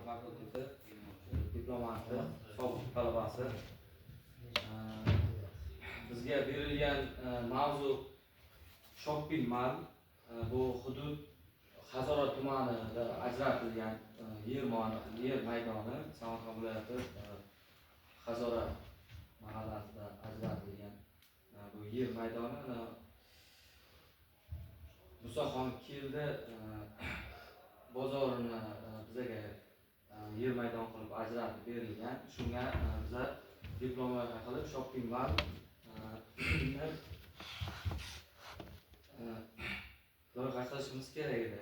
fakulteti diplomanti, sobiq talabasi. Bizga berilgan mavzu shopping mall. Bu hudud Hazora tumanida ajratilgan yer maydoni, Samarqand viloyati Hazora mahallasida ajratilgan bu yer maydoni. Musoxon keldi bozorini bizaga yer maydon qilib ajratib berilgan. Shunga biza diplom loyiha qilib shopping mall loyiha qilishimiz kerak edi.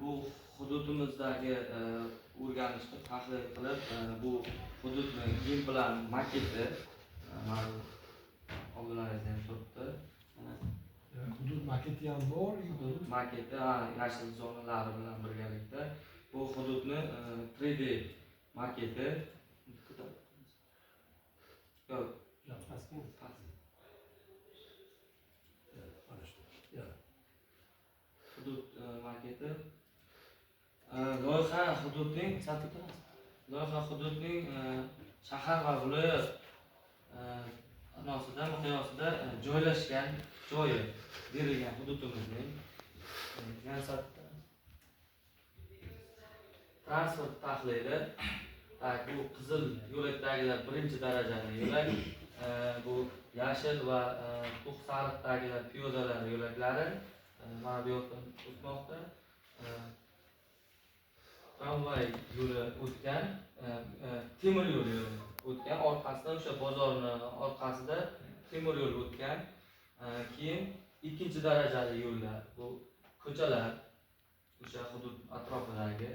Bu hududimizdagi o'rganishni tahlil qilib, bu hududni gen plan maketi mana oldingizda ham turibdi. Hudud maketi ham bor, hudud maketi yashil zonalari bilan birgalikda bu hududni 3D maketi. Yo'q, past. Hudud maketi. Loyiha hududning loyiha hududning shahar va viloyat anosida miqyosida joylashgan joyi berilgan hududimizning transport tahlili. Bu qizil yo'lakdagilar birinchi darajali yo'lak, bu yashil va to'q sariqdagilar piyodalar yo'laklari mana bu yoqdan o'tmoqda. Tramvay yo'li o'tgan, temir yo'l yo'li o'tgan, orqasidan o'sha bozorni orqasida temir yo'l o'tgan. Keyin ikkinchi darajali yo'llar, bu ko'chalar o'sha hudud atrofidagi.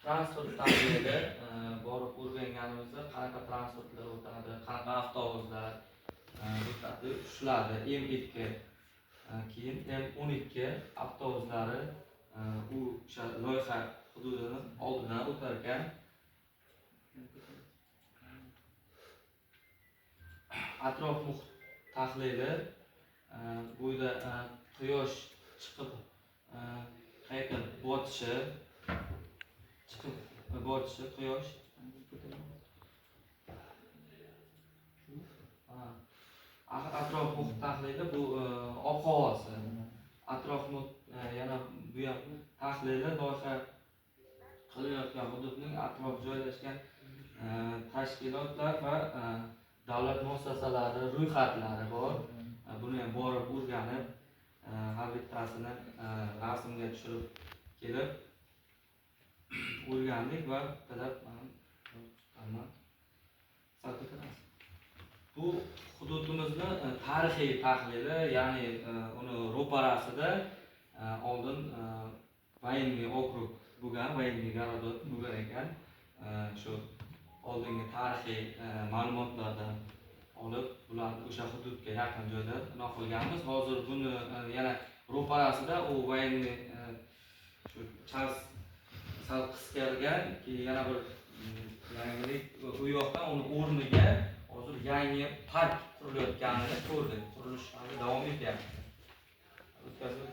Transport tahlili borib o'rganganimizda qanaqa transportlar o'tadi, qanaqa avtobuslar o'tadi, shularni M2, keyin M12 avtobuslari u o'sha loyiha hududini oldidan o'tar ekan. Atrof muhit tahlili, bu yerda quyosh chiqib qayta botishi, chiqib botishi quyosh. Atrof muhit tahlili bu ob-havosi. Atrof muhit yana bu ham tahlili loyiha qilinayotgan hududning atrof joylashgan tashkilotlar va davlat muassasalari ro'yxatlari bor. Buni ham borib o'rganib, har bittasini rasmga tushirib kelib o'rgandik va bittalab chiqqanman. Bu hududimizni tarixiy tahlili, ya'ni uni ro'parasida oldin военный okrug bo'lgan, военный городок bo'lgan ekan. Shu oldingi tarixiy ma'lumotlardan olib, bularni o'sha hududga yaqin joyda bino qilganmiz. Hozir buni yana ro'parasida u военный shu chas sal qisqargan, keyin yana bir yangilik u yoqdan uni o'rniga hozir yangi park qurilayotganini ko'rdik. Qurilish hali davom etyapti. O'tkazib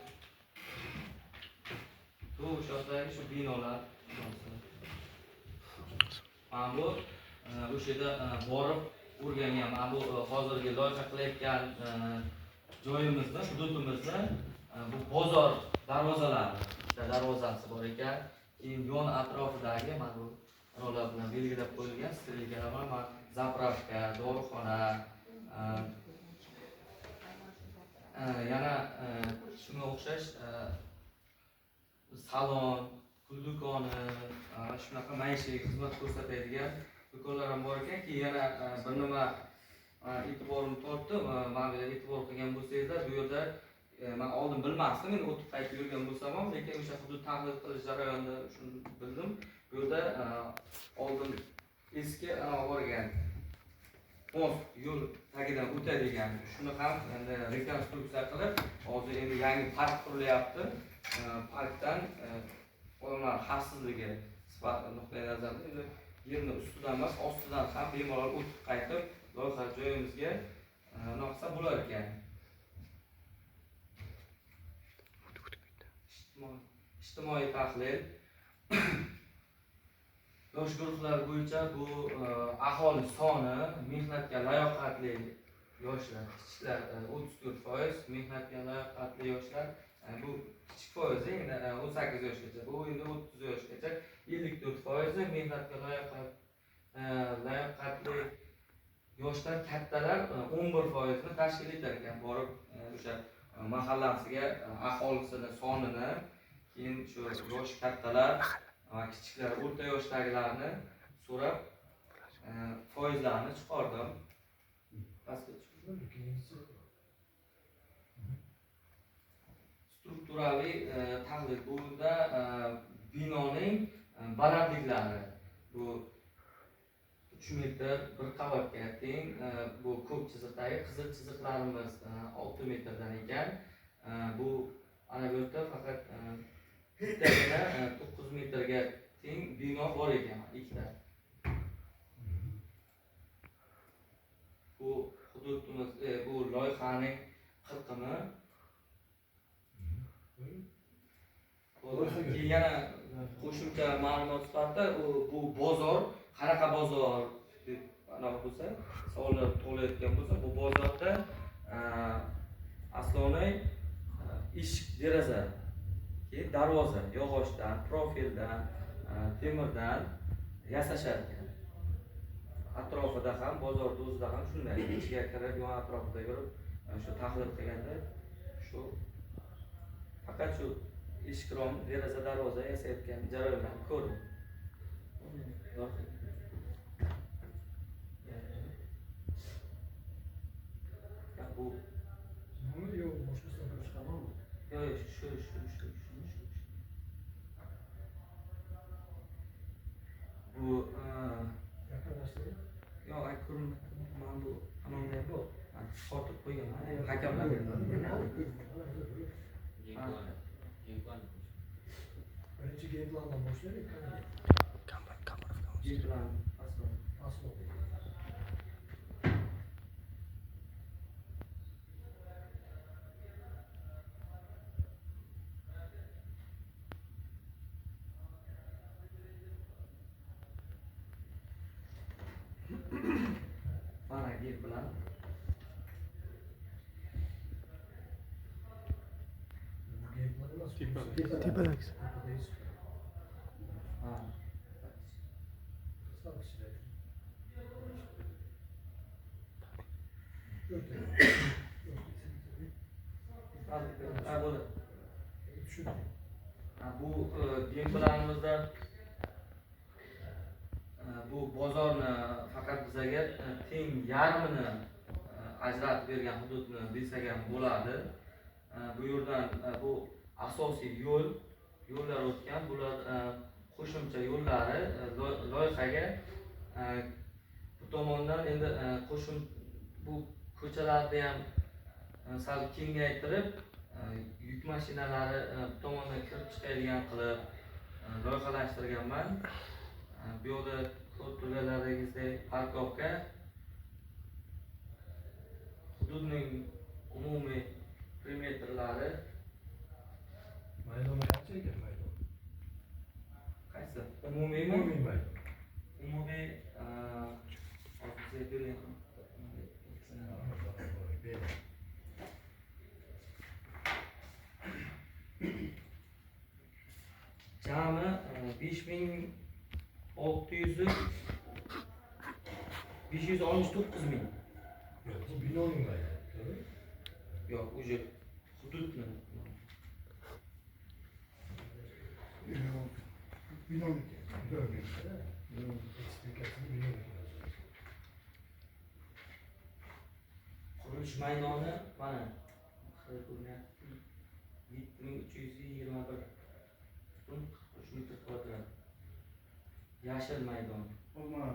bu o'sha yoqdagi shu binolar. Mana bu o'sha yerda borib o'rgangan, mana bu hozirgi loyiha qilayotgan joyimizni, hududimizni bu bozor darvozalari, ikkita darvozasi bor ekan. Keyin yon atrofidagi mana bu ro'lar bilan belgilab qo'yilgan strelkalar bor, mana zapravka, dorixona, yana shunga o'xshash salon, gul do'koni, shunaqa maishiy xizmat ko'rsatadigan do'konlar ham bor ekan. Keyin yana bir nima e'tiborimni tortdi, mana bu yerda e'tibor qilgan bo'lsangizlar, bu yerda men oldin bilmasdim, endi o'tib qaytib yurgan bo'lsam ham, lekin o'sha hudud tahlil qilish jarayonida shuni bildim. Bu yerda oldin eski borgan most yo'l tagidan o'tadigan, shuni ham endi rekonstruksiya qilib, hozir endi yangi park qurilyapti. Parkdan odamlar xavfsizligi sifati nuqtai nazaridan endi yerni ustidan emas, ostidan ham bemalol o'tib qaytib loyiha joyimizga noqsa bo'lar ekan. Ijtimoiy tahlil yosh guruhlar bo'yicha bu aholi soni, mehnatga layoqatli yoshlar, kichiklar 34%, mehnatga layoqatli yoshlar bu kichik foizi endi 18 yoshgacha, bu endi 30 yoshgacha 54%, mehnatga layoqatli yoshdan kattalar 11%ni tashkil etar ekan. Borib o'sha mahallasiga aholisini sonini, keyin shu yosh kattalar va kichiklar, o'rta yoshdagilarni so'rab foizlarni chiqardim. Pastga strukturaviy tahlil bunda binoning balandliklari bu 3 metr bir qavatga teng, bu ko'k chiziqdagi qizil chiziqlarimiz 6 metrdan ekan. Bu ana bu yerda faqat bittagina 9 metrga teng bino bor ekan, ikkita. Bu hududimiz, bu loyihaning qirqimi. Keyin yana qo'shimcha ma'lumot sifatida bu bozor qanaqa bozor deb anaqa bo'lsa, savollar tug'ilayotgan bo'lsa, bu bozorda aslonay eshik, deraza, keyin darvoza yog'ochdan, profildan, temirdan yasashar ekan. Atrofida ham, bozorda o'zida ham shunday, ichiga kirib, yon atrofida yurib, shu tahlil qilganda shu faqat shu eshik, rom, deraza, darvoza yasayotgan jarayonlarni ko'rdim. Bu yo'q, boshqasidan ko'rib chiqamanmi? Yo'q, shu. Bu yaqinlashtirib. Yo'q, ay ko'rinmayapti. Mana bu anonda bor. Chiqarib qo'yganman. Hakamlar. Birinchi game plandan boshlaylik. Game plan aslo. Mana game plan. Tepadagi. Ha. Bu game planimizda bu bozorni faqat bizaga teng yarmini ajratib bergan hududni desak ham bo'ladi. Bu yerdan bu asosiy yo'llar o'tgan, bular qo'shimcha yo'llari loyihaga bu tomondan endi bu ko'chalarni ham sal kengaytirib, yuk mashinalari bu tomondan kirib chiqadigan qilib loyihalashtirganman. Bu yoqda ko'rib turganlaringizdek parkovka, hududning umumiy perimetrlari. Maydoni qancha ekan maydon? Qaysi? Umumiymi? Umumiy maydon. Umumiy jami 5600 569 ming. Yo'q, bu binoning maydoni, to'g'rimi? Yo'q, уже hududni. Binoniki. Qurilish maydoni mana 7321.43 metr kvadrat. Yashil maydon. Mana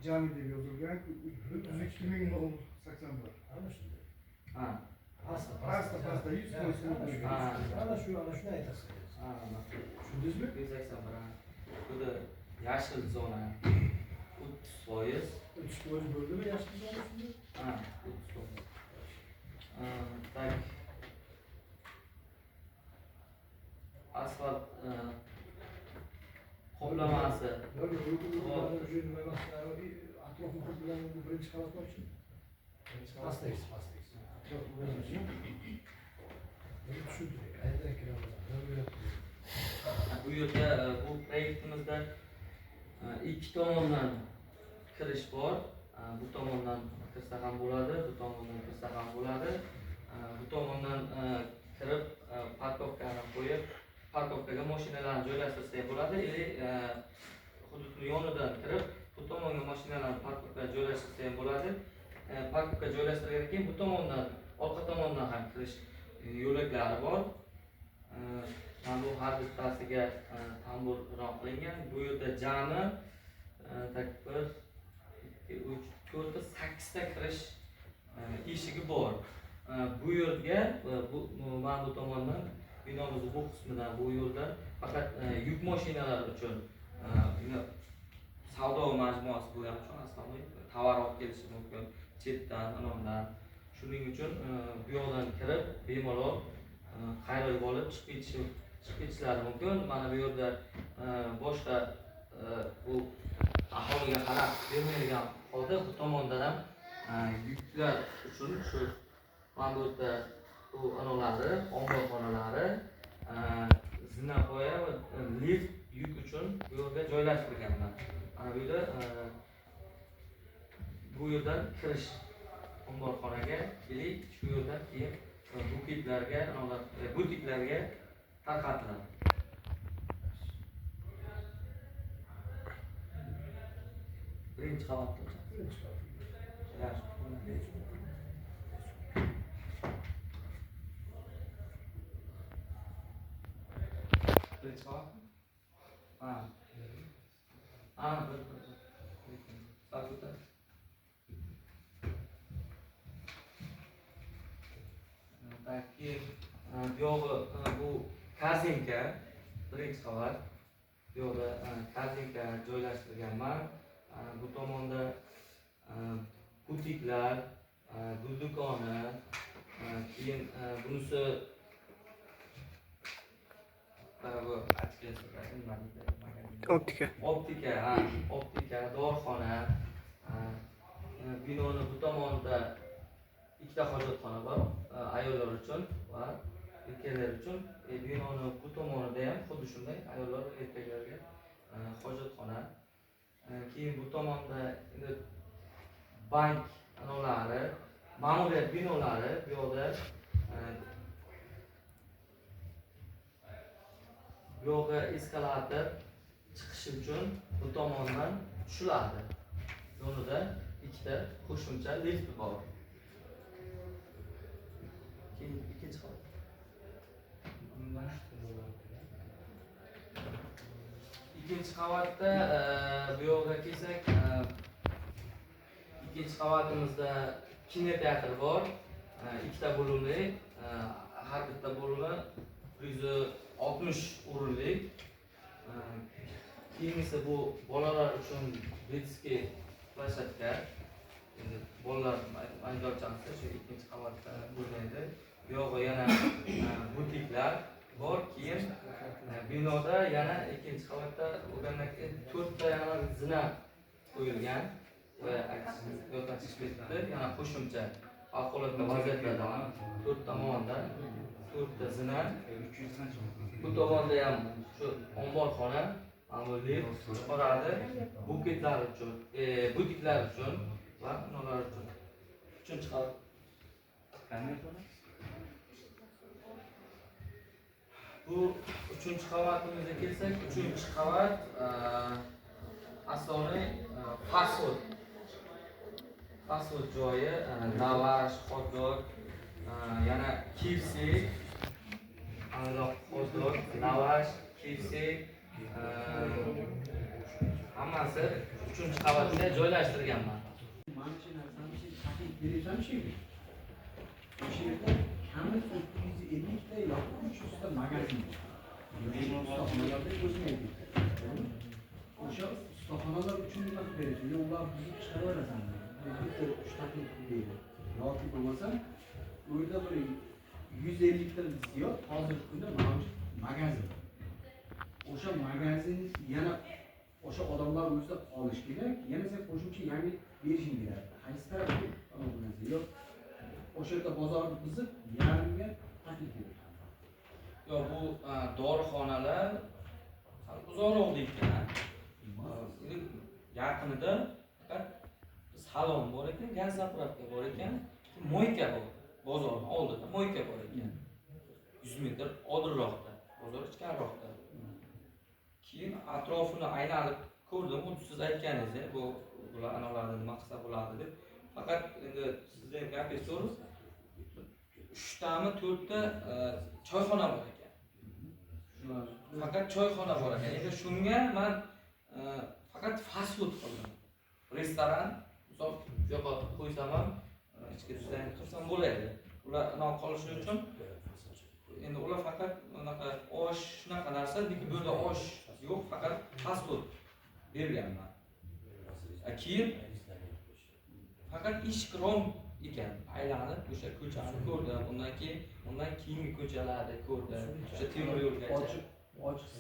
jami deb yozilgan 32081. Ana shunday. Ha. Pastda 100%. Ana shu, ana shuni aytasiz. Ha, tushundingizmi? 181. Bu da yashil zona 30%. 30% bo'ldimi yashil zona shunda? Ha, 30%. Tak. Asfalt qoplamasi. Atrof muhit bilan birinchi qavatni oching. Pastdagisi, pastdagisi. Atrof bilan oching. Buni tushuntiring. Qayerdan kiramiz? Bu yerda bu proyektimizda ikki tomondan kirish bor. Bu tomondan kirsa ham bo'ladi, bu tomondan kirsa ham bo'ladi. Bu tomondan kirib parkovkani qo'yib, parkovkaga mashinalarni joylashtirsa ham bo'ladi. Ili hududning yonidan kirib, bu tomonga mashinalarni parkovkaga joylashtirsa ham bo'ladi. Parkovka joylashtirgandan keyin bu tomondan, orqa tomondan ham kirish yo'laklari bor. Mana bu har bittasiga tambur rom qilingan. Bu yerda jami tak 1 2 3 4 8 ta kirish eshigi bor. Bu yerga bu mana bu tomondan binomizni bu qismidan, bu yo'ldan faqat yuk mashinalari uchun savdo majmuasi bo'lgani uchun aslida tovar olib kelishi mumkin chetdan, ilondan. Shuning uchun bu yoqdan kirib bemalol qayrilib olib chiqib ketishlari mumkin. Mana bu yerda boshqa bu aholiga xalaq bermaydigan holda bu tomondan ham yuklar uchun shu mana bu yerda bu anolari, omborxonalari, zinapoya va lift yuk uchun bu yerga joylashtirilganlar. Mana bu yerda bu yerdan kirish omborxonaga kelib, shu yerdan keyin buketlarga, butiklarga tarqatiladi. Birinchi qavatda. Yaxshi. Birinchi qavat. Ha. Ha, bir. Keyin bu yog'i bu korzinka, birinchi qavat. Bu yoqda korzinka joylashtirganman. Bu tomonda butiklar, gul do'koni, keyin bunisi optika. Optika, ha, optika, dorixona. Binoni bu tomonda ikkita hojatxona bor, ayollar uchun va erkaklar uchun. Binoni bu tomonida ham xuddi shunday ayollar va erkaklarga hojatxona. Keyin bu tomonda endi bank binolari, ma'muriyat binolari bu yoqda. Bu yoqqa eskalator chiqish uchun bu tomondan tushiladi. Yonida ikkita qo'shimcha lift bor. Keyin ikkinchi qavat. Ikkinchi qavatda bu yoqqa kelsak, ikkinchi qavatimizda kinoteatr bor. Ikkita bo'limli, har bitta bo'limi 160 o'rinlik. Keyingisi bu bolalar uchun detskiy plashatka. Endi bolalar maydonchasi shu ikkinchi qavatda bo'lmaydi. Bu yog'i yana butiklar bor. Keyin binoda yana ikkinchi qavatda bo'lgandan keyin 4 ta yana zina qo'yilgan va yana qo'shimcha favqulodda vaziyatlarda 4 tomondan 4 ta zina. Bu tomonda ham shu omborxona, mana bu lift chiqaradi, buketlar uchun, butiklar uchun va ular uchun. Uchinchi qavat. Bu uchinchi qavatimizga kelsak, uchinchi qavat asosiy fast food. Fast food joyi, lavash, hot dog, yana KFC, hot dog, lavash, KFC, hammasi uchinchi qavatga joylashtirganman. Mana shu narsani taklif bersam shu. O'sha yerda kami 250 ta yoki 300 ta magazin bor. Ustaxonalarda o'zing aytding. O'sha ustaxonalar uchun nima qilib berasiz? Yo ular buzib chiqaraverasanmi? Bitta uch taklif deydi. Yoki bo'lmasa u yerda bir 150 dan ziyod hozirgi kunda mavjud magazin. O'sha magazin yana o'sha odamlar o'zida qolish kerak, yana sen qo'shimcha yangi berishing kerak. Qaysi tarafga narsa yo'q. O'sha yerda bozorni buzib, yarimga taklif berish. Yo'q, bu dorixonalar sal uzoqroqda ekan. Endi yaqinida faqat salon bor ekan, gaz заправка bor ekan, мойка bor. Bozorni oldida мойка bor ekan. 100 metr oldinroqda, bozor ichkariroqda. Keyin atrofini aylanib ko'rdim, xuddi siz aytganingizdek, bu bular analarni nima qilsa bo'ladi deb. Faqat endi sizni ham gapingiz to'g'ri. 3 tami 4 ta choyxona bor ekan. Shular Faqat choyxona bor ekan. Endi shunga men faqat fast food qildim. Restoran, misol bu yoqqa qo'ysam ham ichki dizayn qilsam bo'ladi. Ular non qolishi uchun endi ular faqat unaqa osh, shunaqa narsa, lekin bu yerda osh yo'q, faqat fast food berganman. Keyin faqat eshik rom ekan, aylanib o'sha ko'chani ko'rdim, undan keyingi ko'chalarni ko'rdim, o'sha temir yo'lgacha. Ochiq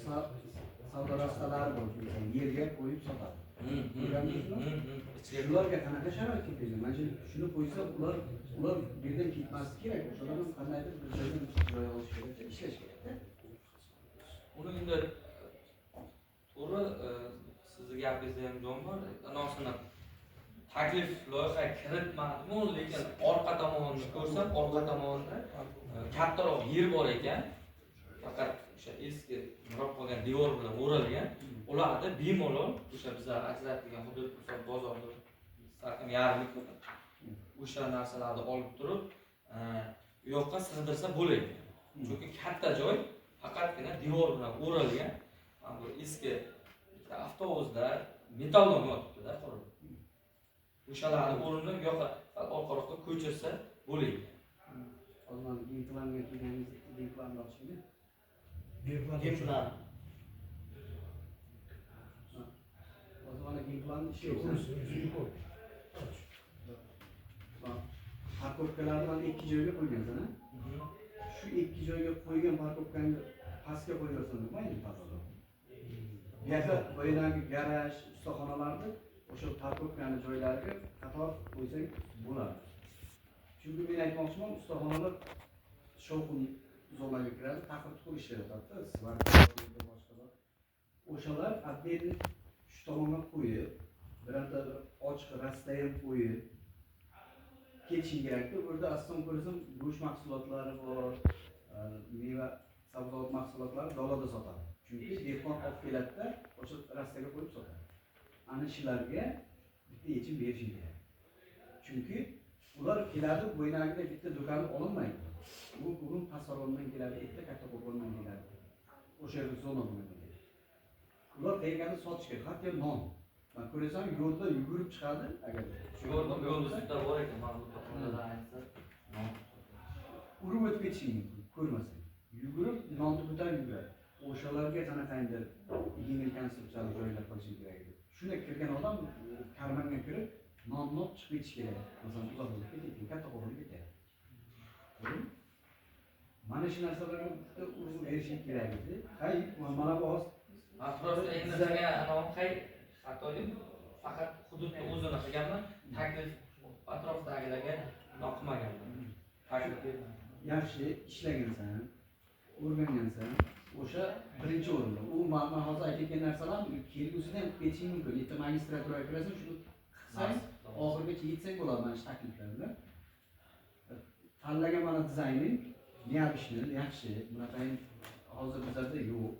savdo rastalari bor, masalan, yerga qo'yib sotadi. Shularga qanaqa sharoit qo'ygan? Mana shuni qo'ysa, ular bu yerdan ketmasligi kerak. O'shalar ham qandaydir bir joydan joy olish kerak, ishlash kerak-da. Uni endi to'g'ri, sizni gapingizda ham jon bor. Anosini taklif loyiha kiritmadim, lekin orqa tomonini ko'rsam, orqa tomonida kattaroq yer bor ekan. Faqat o'sha eski mirob qolgan devor bilan o'ralgan. Ularda bemalol o'sha bizlar ajratilgan hudud, misol bozorda salkam yarmi ko'p. O'sha narsalarni olib turib, u yoqqa sig'dirsa bo'ladi. Chunki katta joy, faqatgina devor bilan o'ralgan. Mana bu eski bitta avtobusda metallon yotibdi-da qurib. O'shalarni o'rnini bu yoqqa sal orqaroqqa ko'chirsa bo'ladi. Hozir mana genplanga kelganingiz, genplanni ochingda. Genplan. Hozir mana genplanni ishlayapsan. Parkovkalarni mana 2 joyga qo'ygansan, ha? Shu 2 joyga qo'ygan parkovkani pastga qo'yaversan, mayli pastga. Bu yerda boyagi garaj, ustaxonalarni o'sha parkovkani joylariga qator qo'ysang bo'ladi. Chunki men aytmoqchiman, ustaxonalar shovqin zonaga kiradi, taqir-tuqur ishlayotadi, svarka boshqalar. O'shalar отдельно shu tomonga qo'yib, birorta ochiq rasta ham qo'yib ketishing kerakda. Bu yerda asosan ko'rsam go'sht mahsulotlari bor, meva, sabzavot mahsulotlari dalada sotadi. Chunki dehqon olib keladida, o'sha rastaga qo'yib sotadi. Ana shularga bitta yechim berishing kerak. Chunki ular keladi, bo'ynagida bitta do'konni olinmaydi. Bu bugun Pastdarg'omdan keladi, erta Kattaqo'rg'ondan keladi. O'sha yerda zona bo'ladi. Ular qayergadir sotish kerak, hatto non. Man ko'rasan, yo'lda yugurib chiqadi, agar Yo'l ustida bor ekan, mana bu tomonda aytsa, non. Urib o'tib ketishing mumkin, ko'rmasang. Yugurib nonni ko'tarib yuguradi. O'shalarga qanaqandir yengil konstruksiyali joylar qilishing kerak edi. Shunda kirgan odam karmanga kirib nonni olib chiqib ketish kerak. Masalan, uzoq bo'lib ketadi, Kattaqo'rg'onga ketadi. To'g'rimi? Mana shu narsalarga bitta urg'u berishing kerak edi. Hay, mana bu hozir atrofda endi qilgan anavi qay xatoyim, faqat hududni o'zini qilganman, taklif atrofdagilarga nima qilmaganman. Taklif bermagan. Yaxshi ishlagansan, o'rgangansan, o'sha birinchi o'rinda. U men hozir aytayotgan narsalar kelgusida ham ketishing mumkin. Erta magistraturaga kirasan, shuni qilsang, oxirigacha yetsang bo'ladi mana shu takliflar bilan. Tanlagan mana dizayning необычный, yaxshi. Bunaqa hozir bizlarda yo'q.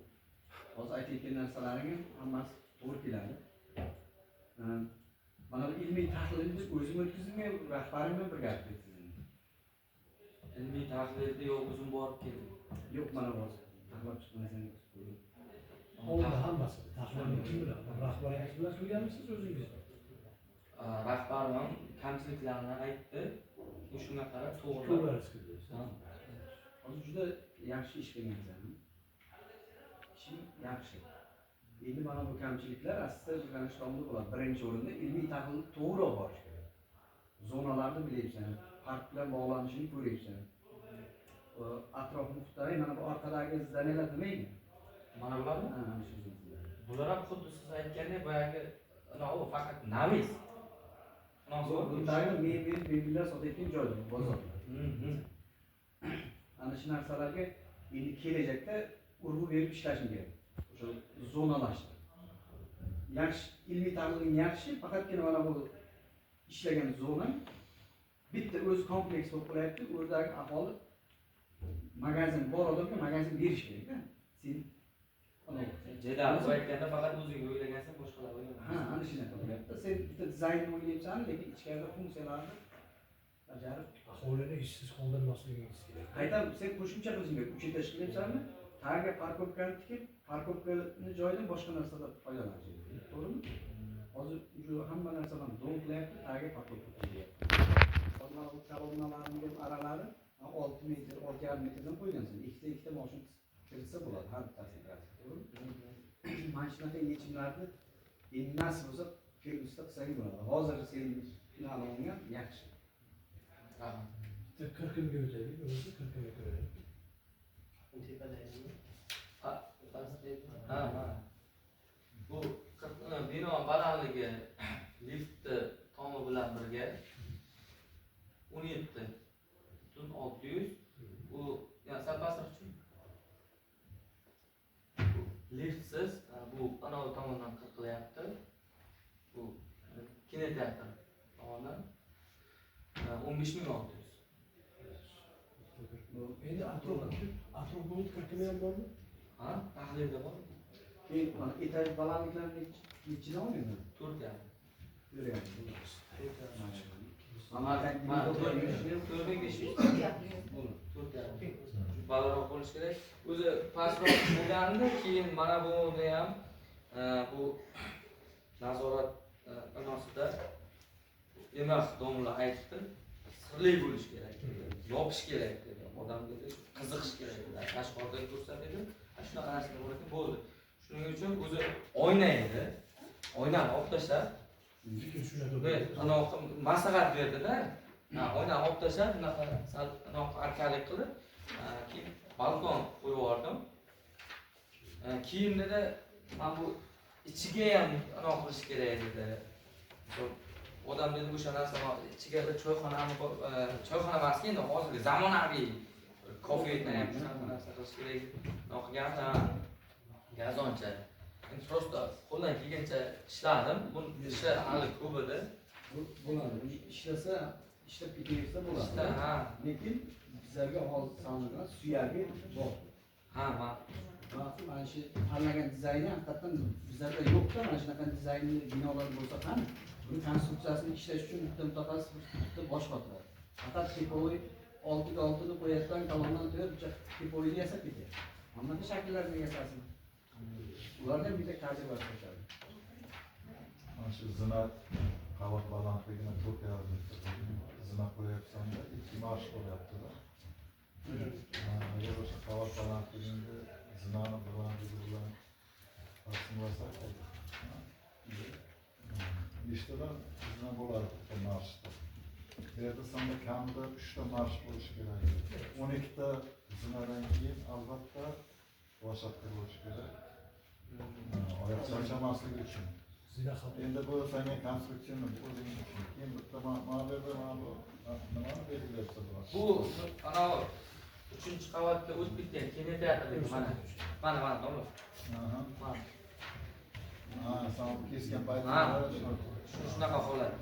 Hozir aytayotgan narsalaring ham hammasi to'g'ri keladi. Mana bu ilmiy tahlilni o'zim o'tkazdim, rahbarim bilan birga o'tkazdim. Ilmiy tahlilni yo'q, o'zim borib keldim. Yo'q, mana hozir taxlab chiqmasan. Oldi hammasi. Tahlilni kim bilan? Rahbaringiz bilan qilganmisiz o'zingiz? Rahbarim ham kamchiliklarni aytdi. Shunga qarab to'g'rilab. Hozir juda yaxshi ish qilgansan. Ishing yaxshi. Endi mana bu kamchiliklar aslida o'rganish davomida bo'ladi. Birinchi o'rinda ilmiy tahlilni to'g'ri olib borish kerak. Zonalarni bilyapsan, park bilan bog'lanishini ko'ryapsan. Atrof muhitdagi mana bu orqadagi zdaniyalar nima edi? Mana bularmi? Ha, ana shu uzun uzunlar. Bular ham xuddi siz aytgandek boyagi anavi, faqat навес. Bundagi mebel, mebellar sotayotgan joylar, bozorlar. Ana shu narsalarga endi kelajakda urg'u berib ishlashim kerak. O'sha zonalashtirib. Yaxshi, ilmiy tahliling yaxshi, faqatgina mana bu ishlagan zona bitta o'zi kompleks bo'lib qolyapti. U yerdagi aholi magazin bor, odamga magazin berish kerak-da. Sen Jadal bu aytganda faqat o'zing o'ylagansan, boshqalar o'ylamaydi. Ha, ana shunaqa bo'lyapti. Sen bitta dizaynni o'ylayapsan, lekin ichkarida funksiyalarni bajarib Aholini ishsiz qoldirmasligingiz kerak. Qaytam sen qo'shimcha qilishing kerak. 3 etaj qilyapsanmi? Tagiga parkovkani tikib, parkovkani joyidan boshqa narsada foydalanish kerak. To'g'rimi? Hozir уже hamma narsadan дом qilyapti, tagiga parkovka qo'yyapti. Hozir mana bu kolonnalarning aralari 6 metr, 6,5 metrdan qo'ygansan. Ikkita ikkita mashina kiritsa bo'ladi har bittasini. To'g'rimi? Mana shunaqa yechimlarni endi nasib bo'lsa kelgusida qilsang bo'ladi. Hozir sen plan yaxshi. Rahmat. Bitta qirqimga o'taylik, bo'lmasa qirqimga ko'raylik. Ha, ha, ha. Bu bino balandligi liftni tomi bilan birga 17,600. Bu yani sal pastroq tushing. Bu liftsiz, bu anavi tomondan qirqilyapti. Bu kinoteatr tomondan 15,600. Endi atrof bulut qirqimi ham bormi? Ha, tahlilda bor. Keyin mana etaj balandliklarini nechidan olmayman? 4,5. 4,5. Mana 4,500. 4,5. Balandroq bo'lishi kerak. O'zi pastroq bo'lganda keyin mana buni ham bu nazorat binosida emas, domla aytdi. Sirli bo'lishi kerak dedi. Yopish kerak dedi. Odamga qiziqish kerak dedi. Tashqaridan ko'rsatadi. Shunaqa narsalar bor ekan, bo'ldi. Shuning uchun o'zi oyna edi. Oynani olib tashlab, Fikr shunaqa. Anavi maslahat berdi-da. Ha, oynani olib tashlab, bunaqa sal anavi arkalik qilib, keyin balkon qo'yib yubordim. Keyin dedi, mana bu ichiga ham anavi qilish kerak dedi. Odam dedi o'sha narsani ichiga bir choyxonami, choyxona emas, endi hozirgi zamonaviy kofe ham shunaqa narsa qilish kerak. Anavi qilgan, gazoncha. Endi просто qo'ldan kelgancha ishladim. Buni ishi hali ko'p edi. Bo'ladi. Ishlasa, ishlab ketaversa bo'ladi. Ha. Lekin bizlarga hozir sanalgan suyagi bor. Ha, mana shu tanlagan dizayni haqiqatdan bizlarda yo'q-da, mana shunaqa dizaynli binolar bo'lsa ham buni konstruksiyasini ishlash uchun bitta mutaxassis bitta bosh qotiradi. Faqat tipoviy 6 ga 6 ni qo'yadigan kolonnadan to'yib, bitta tipoviyni yasab ketyapti. Mana bunaqa shakllarni yasasin. Ulardan bitta tajriba qo'shadi. Mana shu zina qavat balandligini 4,5 metr zina qo'yapsan-da, 2 marsh bo'lyapti-da. Agar o'sha qavat balandligini zinani balandligi bilan taqsimlasak, nechtadan zina bo'ladi bitta marshda? Bu yerda sanda kamida 3 ta marsh bo'lishi kerak. 12 ta zinadan keyin albatta площадка bo'lishi kerak. Oyoq charchamasligi uchun. Endi bu senga konstruksiyani o'zing uchun. Keyin bitta mana bu yerda mana bu nimani belgilayapsan? Bu anavi 3-qavatga o'tib ketgan kinoteatrdagi mana. Mana mana domla. Mana. Ha, sen kesgan paytda shunaqa holat.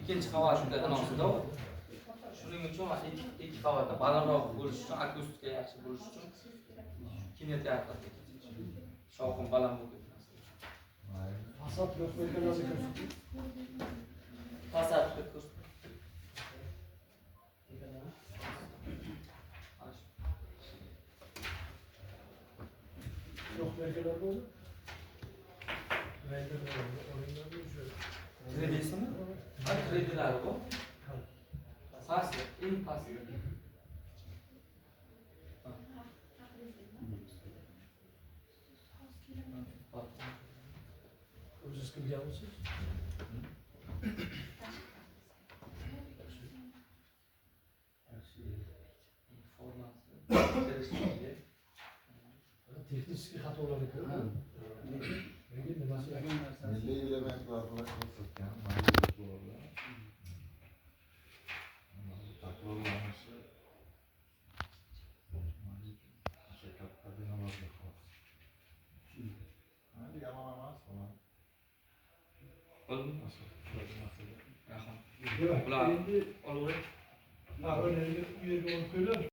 2-qavatda anosida. Shuning uchun ikki qavatda balandroq bo'lishi uchun, akustika yaxshi bo'lishi uchun kinoteatrda shovqin baland bo'lib ketmasin. Fasad yo'qligini ko'rsatdi. Fasadni ko'rsatdi. Yo'q bo'ldi. Kredisimi? Ha, kredilari bu. Past, eng past. O'zingiz qilganmisiz? Formasi. Texnik xatolarni ko'rdim. Lekin Lekin nimasi degan narsasi Milliy elementlar bilan ko'rsatgan milliy to'g'ri. Takrorlanishi o'sha katta binolarga xos. Mayli, yomon emas, ular. Bo'ldimi? O'sha Rahmat. Demak, Ular endi olavering. ha, o'rniga u yerga olib qo'yiladi.